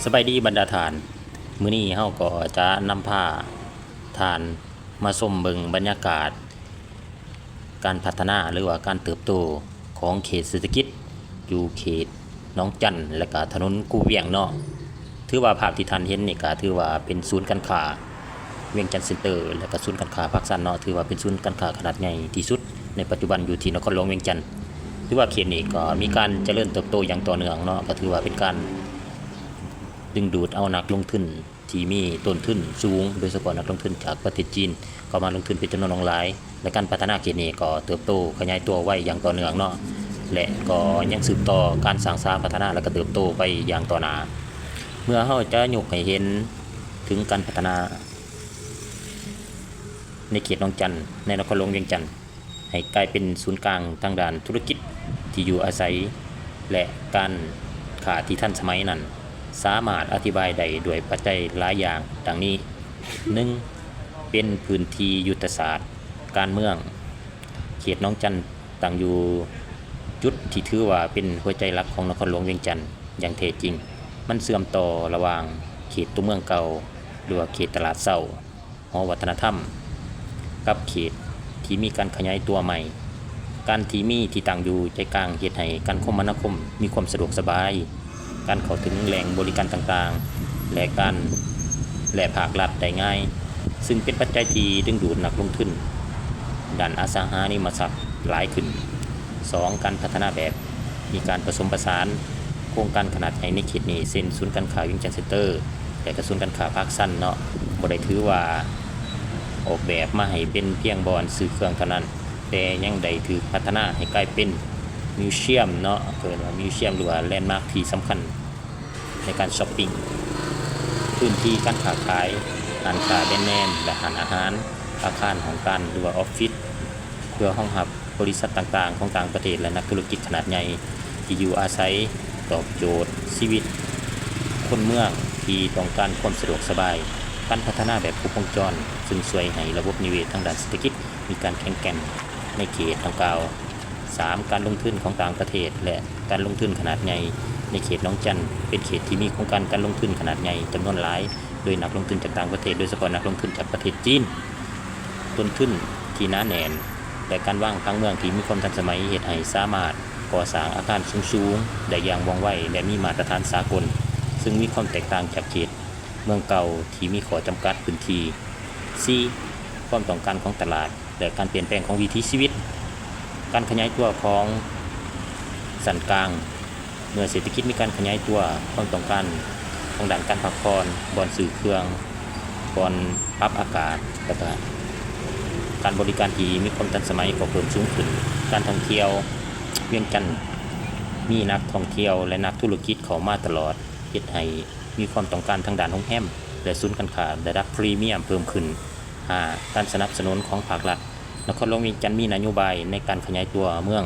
ສະບາຍດີບັນດາທ່ານ, ມື້ນີ້ເຮົາກໍຈະນຳພາທ່ານມາຊົມເບິ່ງບັນຍາກາດການພັດທະນາ ຫຼືວ່າການເຕີບໂຕຂອງເຂດເສດຖະກິດ ຢູ່ເຂດໜອງຈັນ ແລະກະຖະໜົນຄູວຽງເນາະ. ຖືວ່າພາບທີ່ທ່ານເຫັນນີ້ກະຖືວ່າເປັນສູນການຄ້າວຽງຈັນເຊັນເຕີ ແລະກະສູນການຄ້າພາກຊັນເນາະ, ຖືວ່າເປັນສູນການຄ້າຂະໜາດໃຫຍ່ທີ່ສຸດໃນປັດຈຸບັນຢູ່ທີ່ນະຄອນຫຼວງວຽງຈັນ. ຖືວ່າເຂດນີ້ກໍມີການຈະເລີນເຕີບໂຕຢ່າງຕໍ່ເນື່ອງເນາະ, ກໍຖືວ່າເປັນການດຶງດູດເອົານັກລົງທຶນທີ່ມີຕົ້ນທຶນສູງ, ໂດຍສະເພາະນັກລົງທຶນຈາກປະເທດຈີນ ເຂົ້າມາລົງທຶນເປັນຈຳນວນຫຼວງຫຼາຍ ແລະ ການພັດທະນາເຂດນີ້ກໍເຕີບໂຕຂະຫຍາຍຕົວໄວຢ່າງຕໍ່ເນື່ອງເນາະ ແລະ ກໍຍັງສືບຕໍ່ການສ້າງສາພັດທະນາ ແລະ ກໍເຕີບໂຕໄປຢ່າງຕໍ່ໜ້າ. ເມື່ອເຮົາຈະຍົກໃຫ້ເຫັນເຖິງການພັດທະນາໃນເຂດໜອງຈັນ ໃນນະຄອນຫຼວງວຽງຈັນ ໃຫ້ກາຍເປັນສູນກາງທາງດ້ານທຸລະກິດທີ່ຢູ່ອາໄສ ແລະ ການຄ້າທີ່ທັນສະໄໝນັ້ນ ສາມາດອະທິບາຍໄດ້ດ້ວຍປັດໄຈຫຼາຍຢ່າງດັ່ງນີ້: ໜຶ່ງ ເປັນພື້ນທີ່ຍຸດທະສາດການເມືອງ. ເຂດໜອງຈັນຕັ້ງຢູ່ຈຸດທີ່ຖືວ່າເປັນຫົວໃຈຫຼັກຂອງນະຄອນຫຼວງວຽງຈັນຢ່າງແທ້ຈິງ. ມັນເຊື່ອມຕໍ່ລະຫວ່າງເຂດຕົວເມືອງເກົ່າ ຫຼືວ່າເຂດຕະຫຼາດເຊົ້າ ຫໍວັດທະນະທຳ ກັບເຂດທີ່ມີການຂະຫຍາຍຕົວໃໝ່. ການທີ່ມີທີ່ຕັ້ງຢູ່ໃຈກາງເຮັດໃຫ້ການຄົມມະນາຄົມມີຄວາມສະດວກສະບາຍ, ການເຂົ້າເຖິງແຫຼ່ງບໍລິການຕ່າງໆ ແລະ ການ ແລະ ພາກລັດໄດ້ງ່າຍ, ຊຶ່ງເປັນປັດໄຈທີ່ດຶງດູດນັກລົງທຶນດ້ານອະສັງຫາລິມະຊັບຫຼາຍຂຶ້ນ. ສອງ ການພັດທະນາແບບມີການປະສົມປະສານ. ໂຄງການຂະໜາດໃຫຍ່ໃນເຂດນີ້ ເຊັ່ນ ສູນການຄ້າວຽງຈັນເຊັນເຕີ ແລະ ກະສູນການຄ້າພາກຊັນເນາະ ບໍ່ໄດ້ຖືວ່າອອກແບບມາໃຫ້ເປັນພຽງບ່ອນຊື້ເຄື່ອງເທົ່ານັ້ນ, ແຕ່ຍັງໄດ້ຖືກພັດທະນາໃຫ້ກາຍເປັນມິວຊຽມເນາະ, ເອີ້ນວ່າມິວຊຽມ ຫຼືວ່າແລນມາກທີ່ສຳຄັນໃນການຊັອບປິງ, ພື້ນທີ່ການຄ້າຂາຍ, ຮ້ານຄ້າແບຣນເນມ ແລະ ຮ້ານອາຫານ, ອາຄານຫ້ອງການ ຫຼືວ່າອອບຟິດ ເພື່ອຮອງຮັບ ບໍລິສັດຕ່າງໆຂອງຕ່າງປະເທດ ແລະ ນັກທຸລະກິດຂະໜາດໃຫຍ່ທີ່ຢູ່ອາໄສ, ຕອບໂຈດຊີວິດຄົນເມືອງທີ່ຕ້ອງການຄວາມສະດວກສະບາຍ. ການພັດທະນາແບບຄົບວົງຈອນ ຊຶ່ງຊ່ວຍໃຫ້ລະບົບນິເວດທາງດ້ານເສດຖະກິດມີການແຂງແກ່ນໃນເຂດດັ່ງກ່າວ. ສາມ ການລົງທຶນຂອງຕ່າງປະເທດ ແລະ ການລົງທຶນຂະໜາດໃຫຍ່ໃນເຂດໜອງຈັນ ເປັນເຂດທີ່ມີໂຄງການການລົງທຶນຂະໜາດໃຫຍ່ຈຳນວນຫຼາຍ ໂດຍນັກລົງທຶນຈາກຕ່າງປະເທດ, ໂດຍສະເພາະນັກລົງທຶນຈາກປະເທດຈີນ. ຕົ້ນທຶນທີ່ໜາແໜ້ນ ແລະ ການວາງຜັງເມືອງທີ່ມີຄວາມທັນສະໄໝ ເຮັດໃຫ້ສາມາດກໍ່ສ້າງອາຄານສູງໆໄດ້ຢ່າງວ່ອງໄວ ແລະ ມີມາດຕະຖານສາກົນ, ຊຶ່ງມີຄວາມແຕກຕ່າງຈາກເຂດເມືອງເກົ່າທີ່ມີຂໍ້ຈຳກັດພື້ນທີ່. ສີ່ ຄວາມຕ້ອງການຂອງຕະຫຼາດ ແລະ ການປ່ຽນແປງຂອງວິຖີຊີວິດ. ການຂະຫຍາຍຕົວຂອງຊັ້ນກາງ ເມື່ອເສດຖະກິດມີການຂະຫຍາຍຕົວ, ຄວາມຕ້ອງການທາງດ້ານການພັກຜ່ອນ, ບ່ອນຊື້ເຄື່ອງ, ບ່ອນປັບອາກາດ ແລະ ກະການບໍລິການທີ່ມີຄວາມທັນສະໄໝກໍເພີ່ມສູງຂຶ້ນ. ການທ່ອງທ່ຽວ, ວຽງຈັນມີນັກທ່ອງທ່ຽວ ແລະ ນັກທຸລະກິດເຂົ້າມາຕະຫຼອດ, ເຮັດໃຫ້ມີຄວາມຕ້ອງການທາງດ້ານໂຮງແຮມ ແລະ ສູນການຄ້າລະດັບພຣີມຽມເພີ່ມຂຶ້ນ. ຫ້າ ການສະໜັບສະໜູນຂອງພາກລັດ. ນະຄອນຫຼວງວຽງຈັນມີນະໂຍບາຍໃນການຂະຫຍາຍຕົວເມືອງ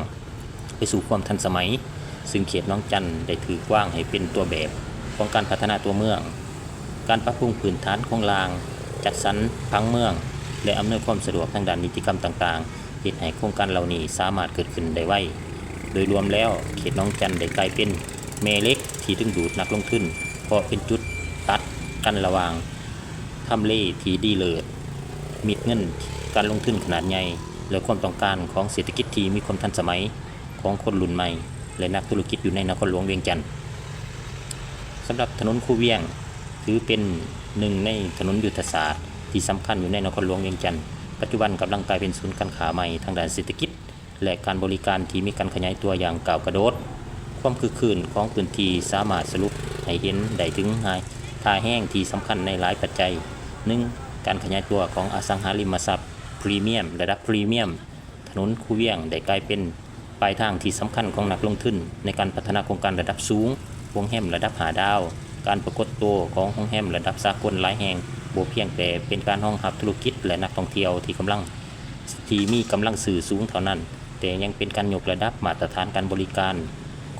ໄປສູ່ຄວາມທັນສະໄໝ, ຊຶ່ງເຂດໜອງຈັນໄດ້ຖືກວາງໃຫ້ເປັນຕົວແບບຂອງການພັດທະນາຕົວເມືອງ. ການປັບປຸງພື້ນຖານໂຄງລ່າງ, ຈັດສັນຜັງເມືອງ ແລະ ອຳນວຍຄວາມສະດວກທາງດ້ານນິຕິກຳຕ່າງໆ ເຮັດໃຫ້ໂຄງການເຫຼົ່ານີ້ສາມາດເກີດຂຶ້ນໄດ້ໄວ. ໂດຍລວມແລ້ວ, ເຂດໜອງຈັນໄດ້ກາຍເປັນແມ່ເຫຼັກທີ່ດຶງດູດນັກລົງທຶນ, ເພາະເປັນຈຸດຕັດກັນລະຫວ່າງ ທຳເລທີ່ດີເລີດ, ເມັດເງິນການລົງທຶນຂະໜາດໃຫຍ່ ແລະ ຄວາມຕ້ອງການຂອງເສດຖະກິດທີ່ມີຄວາມທັນສະໄໝຂອງຄົນລຸ້ນໃໝ່ ແລະ ນັກທຸລະກິດຢູ່ໃນນະຄອນຫຼວງວຽງຈັນ. ສຳລັບຖະໜົນຄູວຽງ ຖືເປັນໜຶ່ງໃນຖະໜົນຍຸດທະສາດທີ່ສຳຄັນຢູ່ໃນນະຄອນຫຼວງວຽງຈັນ, ປັດຈຸບັນກຳລັງກາຍເປັນສູນການຄ້າໃໝ່ທາງດ້ານເສດຖະກິດ ແລະ ການບໍລິການທີ່ມີການຂະຫຍາຍຕົວຢ່າງກ້າວກະໂດດ. ຄວາມຄຶກຄື້ນຂອງພື້ນທີ່ສາມາດສະຫຼຸບໃຫ້ເຫັນໄດ້ເຖິງທ່າແຮງທີ່ສຳຄັນໃນຫຼາຍປັດໄຈ. ໜຶ່ງ ການຂະຫຍາຍຕົວຂອງອະສັງຫາລິມະຊັບພຣີມຽມ, ລະດັບພຣີມຽມ. ຖະໜົນຄູວຽງໄດ້ກາຍເປັນປາຍທາງທີ່ສຳຄັນຂອງນັກລົງທຶນໃນການພັດທະນາໂຄງການລະດັບສູງ, ໂຮງແຮມລະດັບຫ້າດາວ, ການປາກົດໂຕຂອງໂຮງແຮມລະດັບສາກົນຫຼາຍແຫ່ງ ບໍ່ພຽງແຕ່ເປັນການຮອງຮັບທຸລະກິດ ແລະ ນັກທ່ອງທ່ຽວທີ່ກຳລັງ ທີ່ມີກຳລັງຊື້ສູງເທົ່ານັ້ນ, ແຕ່ຍັງເປັນການຍົກລະດັບມາດຕະຖານການບໍລິການ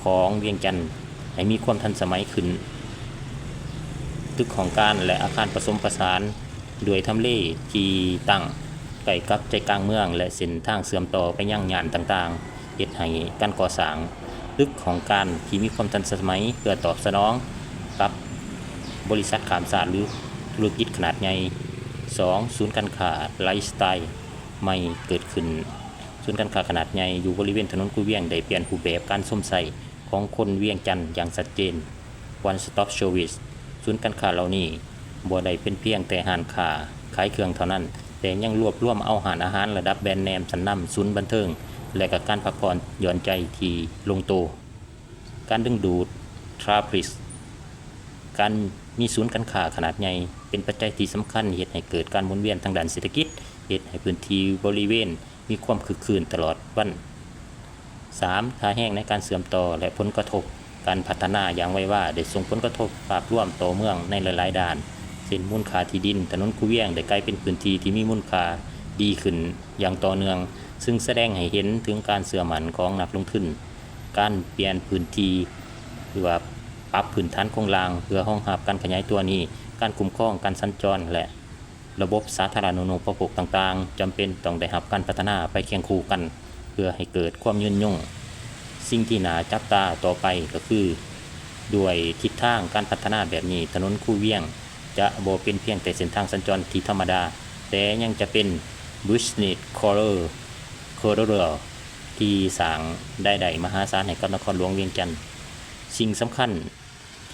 ຂອງວຽງຈັນໃຫ້ມີຄວາມທັນສະໄໝຂຶ້ນ. ຕຶກຫ້ອງການ ແລະ ອາຄານປະສົມປະສານ ດ້ວຍທຳເລທີ່ຕັ້ງໃກ້ກັບໃຈກາງເມືອງ ແລະ ເສັ້ນທາງເຊື່ອມຕໍ່ໄປຍັງຍ່ານຕ່າງໆ ເຮັດໃຫ້ການກໍ່ສ້າງຕຶກຫ້ອງການທີ່ມີຄວາມທັນສະໄໝ ເພື່ອຕອບສະໜອງກັບ ບໍລິສັດຂ້າມຊາດ ຫຼື ທຸລະກິດຂະໜາດໃຫຍ່. ສອງ, ສູນການຄ້າໄລຟ໌ສະໄຕລ໌ໃໝ່ເກີດຂຶ້ນ. ສູນການຄ້າຂະໜາດໃຫຍ່ຢູ່ບໍລິເວນຖະໜົນຄູວຽງໄດ້ປ່ຽນຮູບແບບການຊົມໃຊ້ຂອງຄົນວຽງຈັນຢ່າງຊັດເຈນ. One Stop Service ສູນການຄ້າເຫຼົ່ານີ້ບໍ່ໄດ້ເປັນພຽງແຕ່ຮ້ານຄ້າຂາຍເຄື່ອງເທົ່ານັ້ນ, ແຕ່ຍັງລວບລວມເອົາຮ້ານອາຫານລະດັບແບຣນເນມຊັ້ນນຳ, ສູນບັນເທີງ ແລະ ກະການພັກຜ່ອນຢ່ອນໃຈທີ່ລົງໂຕ. ການດຶງດູດທຣາຟຟິກ. ການມີສູນການຄ້າຂະໜາດໃຫຍ່ເປັນປັດໄຈທີ່ສຳຄັນເຮັດໃຫ້ເກີດການໝູນວຽນທາງດ້ານເສດຖະກິດ, ເຮັດໃຫ້ພື້ນທີ່ບໍລິເວນມີຄວາມຄຶກຄື້ນຕະຫຼອດວັນ. ສາມ, ທ່າແຮງໃນການເຊື່ອມຕໍ່ ແລະ ຜົນກະທົບ. ການພັດທະນາຢ່າງໄວວາໄດ້ສົ່ງຜົນກະທົບພາບລວມຕໍ່ເມືອງໃນຫຼາຍໆດ້ານ, ເຊັ່ນ ມູນຄ່າທີ່ດິນຖະໜົນຄູວຽງໄດ້ກາຍເປັນພື້ນທີ່ທີ່ມີມູນຄ່າດີຂຶ້ນຢ່າງຕໍ່ເນື່ອງ, ຊຶ່ງສະແດງໃຫ້ເຫັນເຖິງການເຊື່ອໝັ້ນຂອງນັກລົງທຶນ. ການປ່ຽນພື້ນທີ່ ຫຼືວ່າປັບພື້ນຖານໂຄງລ່າງເພື່ອຮອງຮັບການຂະຫຍາຍຕົວນີ້, ການຄຸ້ມຄອງການສັນຈອນ ແລະ ລະບົບສາທາລະນູປະໂພກຕ່າງໆ ຈຳເປັນຕ້ອງໄດ້ຮັບການພັດທະນາໄປຄຽງຄູ່ກັນ ເພື່ອໃຫ້ເກີດຄວາມຍືນຍົງ. ສິ່ງທີ່ໜ້າຈັບຕາຕໍ່ໄປກໍຄື ດ້ວຍທິດທາງການພັດທະນາແບບນີ້, ຖະໜົນຄູວຽງຈະບໍ່ເປັນພຽງແຕ່ເສັ້ນທາງສັນຈອນທີ່ທຳມະດາ, ແຕ່ຍັງຈະເປັນ Business Corridor ທີ່ສ້າງລາຍໄດ້ມະຫາສານໃຫ້ກັບນະຄອນຫຼວງວຽງຈັນ. ສິ່ງສຳຄັນ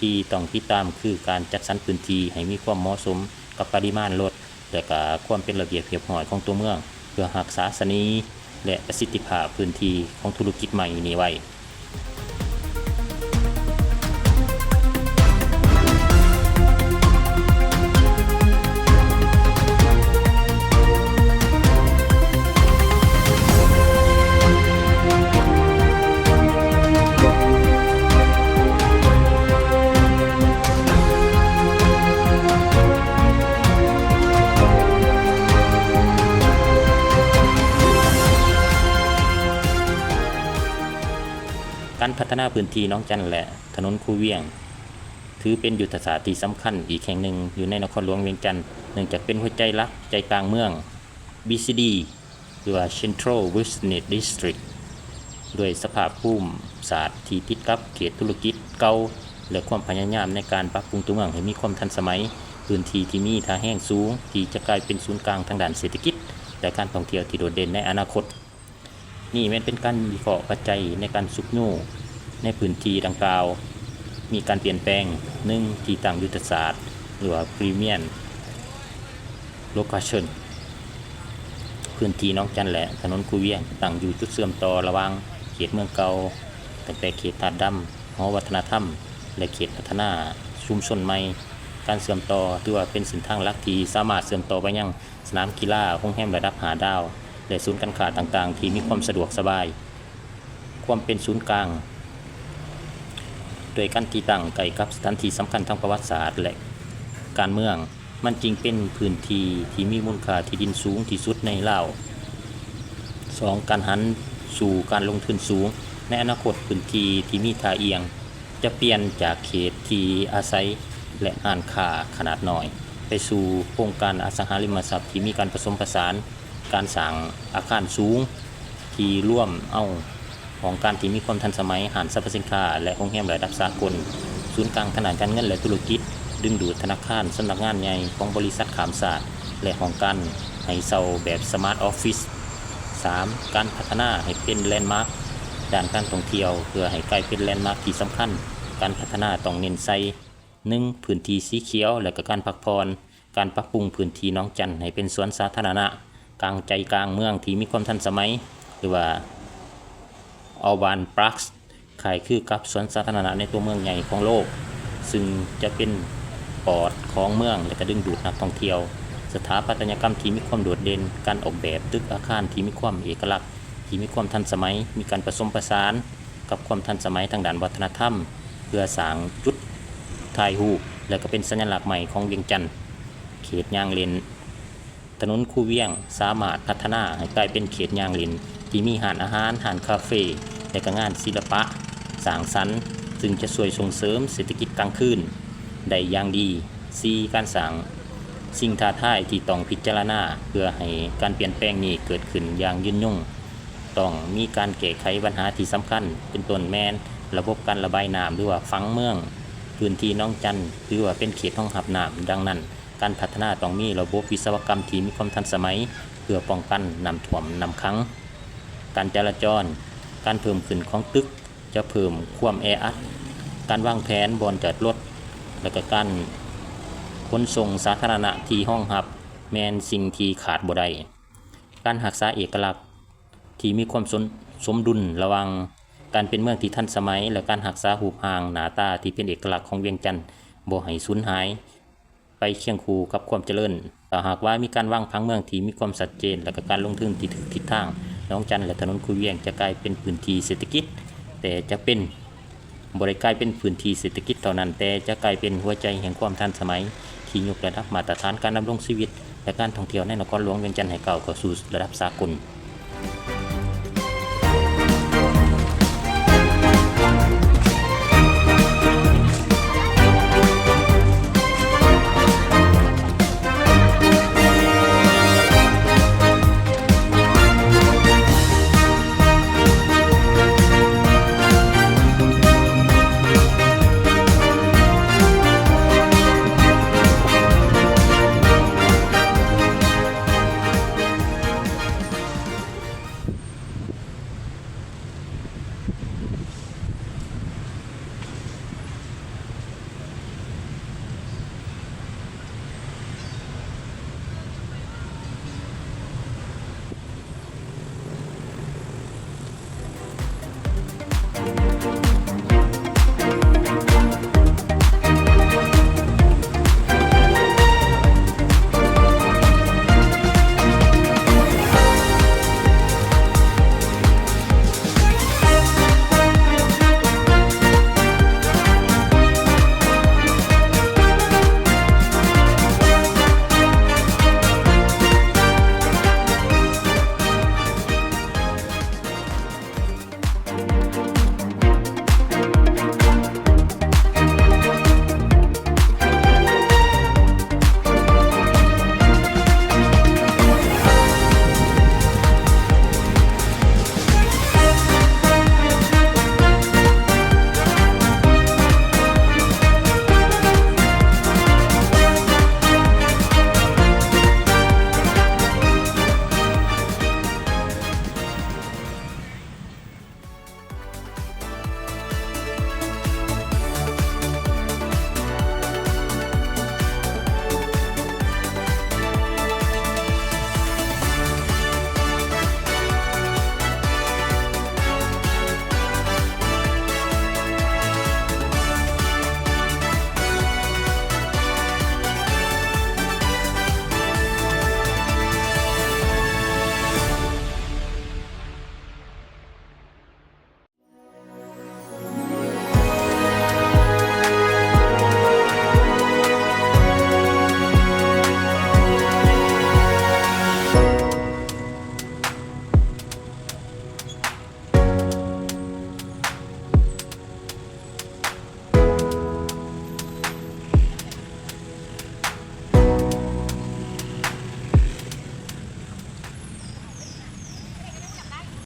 ທີ່ຕ້ອງຕິດຕາມຄືການຈັດສັນພື້ນທີ່ໃຫ້ມີຄວາມເໝາະສົມກັບປະລິມານລົດ ແລະ ກະຄວາມເປັນລະບຽບຮຽບຮ້ອຍຂອງຕົວເມືອງ ເພື່ອຮັກສາສະເໜ່ ແລະ ປະສິດທິພາບພື້ນທີ່ຂອງທຸລະກິດໃໝ່ນີ້ໄວ້. ການພັດທະນາພື້ນທີ່ໜອງຈັນ ແລະ ຖະໜົນຄູວຽງ ຖືເປັນຍຸດທະສາດທີ່ສຳຄັນອີກແຫ່ງໜຶ່ງຢູ່ໃນນະຄອນຫຼວງວຽງຈັນ, ເນື່ອງຈາກເປັນຫົວໃຈຫຼັກໃຈກາງເມືອງ ບີຊີດີ ຫຼືວ່າ Central Business District ດ້ວຍສະພາບພູມສາດທີ່ຕິດກັບເຂດທຸລະກິດເກົ່າ ແລະ ຄວາມພະຍາຍາມໃນການປັບປຸງຕົວເມືອງໃຫ້ມີຄວາມທັນສະໄໝ, ພື້ນທີ່ທີ່ມີທ່າແຮງສູງທີ່ຈະກາຍເປັນສູນກາງທາງດ້ານເສດຖະກິດ ແລະ ການທ່ອງທ່ຽວທີ່ໂດດເດັ່ນໃນອະນາຄົດ. ນີ້ແມ່ນເປັນການວິເຄາະປັດໄຈໃນການຊຸກຍູ້ໃນພື້ນທີ່ດັ່ງກ່າວ ມີການປ່ຽນແປງ. ໜຶ່ງ, ທີ່ຕັ້ງຍຸດທະສາດ ຫຼືວ່າ Premium Location. ພື້ນທີ່ໜອງຈັນ ແລະ ຖະໜົນຄູວຽງ ຕັ້ງຢູ່ຈຸດເຊື່ອມຕໍ່ລະຫວ່າງເຂດເມືອງເກົ່າ, ຕັ້ງແຕ່ເຂດທາດດຳ, ຫໍວັດທະນະທຳ ແລະ ເຂດພັດທະນາຊຸມຊົນໃໝ່. ການເຊື່ອມຕໍ່ຖືວ່າເປັນເສັ້ນທາງຫຼັກທີ່ສາມາດເຊື່ອມຕໍ່ໄປຍັງ ສະໜາມກິລາ, ໂຮງແຮມລະດັບຫ້າດາວ ແລະ ສູນການຄ້າຕ່າງໆທີ່ມີຄວາມສະດວກສະບາຍ. ຄວາມເປັນສູນກາງ ດ້ວຍການທີ່ຕັ້ງໃກ້ກັບສະຖານທີ່ສຳຄັນທາງປະຫວັດສາດ ແລະ ການເມືອງ, ມັນຈຶ່ງເປັນພື້ນທີ່ທີ່ມີມູນຄ່າທີ່ດິນສູງທີ່ສຸດໃນລາວ. ສອງ, ການຫັນສູ່ການລົງທຶນສູງ. ໃນອະນາຄົດ, ພື້ນທີ່ທີ່ມີທ່າອ່ຽງ ຈະປ່ຽນຈາກເຂດທີ່ອາໄສ ແລະ ຮ້ານຄ້າຂະໜາດນ້ອຍ ໄປສູ່ໂຄງການອະສັງຫາລິມະຊັບທີ່ມີການປະສົມປະສານ, ການສ້າງອາຄານສູງທີ່ລວມເອົາຫ້ອງການທີ່ມີຄວາມທັນສະໄໝ, ຮ້ານສັບພະສິນຄ້າ ແລະ ໂຮງແຮມລະດັບສາກົນ, ສູນກາງທາງດ້ານການເງິນ ແລະ ທຸລະກິດ, ດຶງດູດທະນາຄານ, ສຳນັກງານໃຫຍ່ຂອງບໍລິສັດຂ້າມຊາດ ແລະ ຫ້ອງການໃຫ້ເຊົ່າແບບ Smart Office. ສາມ, ການພັດທະນາໃຫ້ເປັນແລນມາກດ້ານການທ່ອງທ່ຽວ ເພື່ອໃຫ້ກາຍເປັນແລນມາກທີ່ສຳຄັນ, ການພັດທະນາຕ້ອງເນັ້ນໃສ່ ໜຶ່ງ, ພື້ນທີ່ສີຂຽວ ແລະ ກະການພັກຜ່ອນ, ການປັບປຸງພື້ນທີ່ໜອງຈັນໃຫ້ເປັນສວນສາທາລະນະກາງໃຈກາງເມືອງທີ່ມີຄວາມທັນສະໄໝ ຫຼືວ່າ Urban Parks ຄ້າຍຄືກັບສວນສາທາລະນະໃນຕົວເມືອງໃຫຍ່ຂອງໂລກ, ຊຶ່ງຈະເປັນປອດຂອງເມືອງ ແລະ ກະດຶງດູດນັກທ່ອງທ່ຽວ. ສະຖາປັດຕະຍະກຳທີ່ມີຄວາມໂດດເດັ່ນ, ການອອກແບບຕຶກອາຄານທີ່ມີຄວາມເອກະລັກ, ທີ່ມີຄວາມທັນສະໄໝ, ມີການປະສົມປະສານ ກັບຄວາມທັນສະໄໝທາງດ້ານວັດທະນະທຳ ເພື່ອສ້າງຈຸດຖ່າຍຮູບ ແລະ ກະເປັນສັນຍະລັກໃໝ່ຂອງວຽງຈັນ. ເຂດຍ່າງຫຼິ້ນ. ຖະໜົນຄູວຽງສາມາດພັດທະນາໃຫ້ກາຍເປັນເຂດຍ່າງຫຼິ້ນທີ່ມີຮ້ານອາຫານ, ຮ້ານຄາເຟ ແລະ ກະງານສິລະປະສ້າງສັນ, ຊຶ່ງຈະຊ່ວຍສົ່ງເສີມເສດຖະກິດກາງຄືນໄດ້ຢ່າງດີ. ສີ່, ການສ້າງສິ່ງທ້າທາຍທີ່ຕ້ອງພິຈາລະນາ ເພື່ອໃຫ້ການປ່ຽນແປງນີ້ເກີດຂຶ້ນຢ່າງຍືນຍົງ. ຕ້ອງມີການແກ້ໄຂບັນຫາທີ່ສຳຄັນ, ເປັນຕົ້ນແມ່ນລະບົບການລະບາຍນ້ຳ ຫຼືວ່າຝັງເມືອງ ພື້ນທີ່ໜອງຈັນຖືວ່າເປັນເຂດຮອງຮັບນ້ຳ, ດັ່ງນັ້ນ ການພັດທະນາຕ້ອງມີລະບົບວິສະວະກຳທີ່ມີຄວາມທັນສະໄໝ ເພື່ອປ້ອງກັນນ້ຳຖ້ວມ, ນ້ຳຂັງ, ການຈະລະຈອນ, ການເພີ່ມຂຶ້ນຂອງຕຶກຈະເພີ່ມຄວາມແອອັດ, ການວາງແຜນບ່ອນຈອດລົດ ແລະ ກະການຂົນສົ່ງສາທາລະນະທີ່ຮອງຮັບແມ່ນສິ່ງທີ່ຂາດບໍ່ໄດ້. ການຮັກສາເອກະລັກທີ່ມີຄວາມສົມ ສົມດຸນລະຫວ່າງການເປັນເມືອງທີ່ທັນສະໄໝ ແລະ ການຮັກສາຮູບຮ່າງໜ້າຕາທີ່ເປັນເອກະລັກຂອງວຽງຈັນບໍ່ໃຫ້ສູນຫາຍໄປຄຽງຄູ່ກັບຄວາມຈະເລີນ. ຖ້າຫາກວ່າມີການວາງຜັງເມືອງທີ່ມີຄວາມຊັດເຈນ ແລະ ກະການລົງທຶນທີ່ຖືກທິດທາງ, ໜອງຈັນ ແລະ ຖະໜົນຄູວຽງຈະກາຍເປັນພື້ນທີ່ເສດຖະກິດ, ແຕ່ຈະເປັນ ບໍ່ໄດ້ກາຍເປັນພື້ນທີ່ເສດຖະກິດເທົ່ານັ້ນ, ແຕ່ຈະກາຍເປັນຫົວໃຈແຫ່ງຄວາມທັນສະໄໝ ທີ່ຍົກລະດັບມາດຕະຖານການດຳລົງຊີວິດ ແລະ ການທ່ອງທ່ຽວໃນນະຄອນຫຼວງວຽງຈັນໃຫ້ກ້າວເຂົ້າສູ່ລະດັບສາກົນ.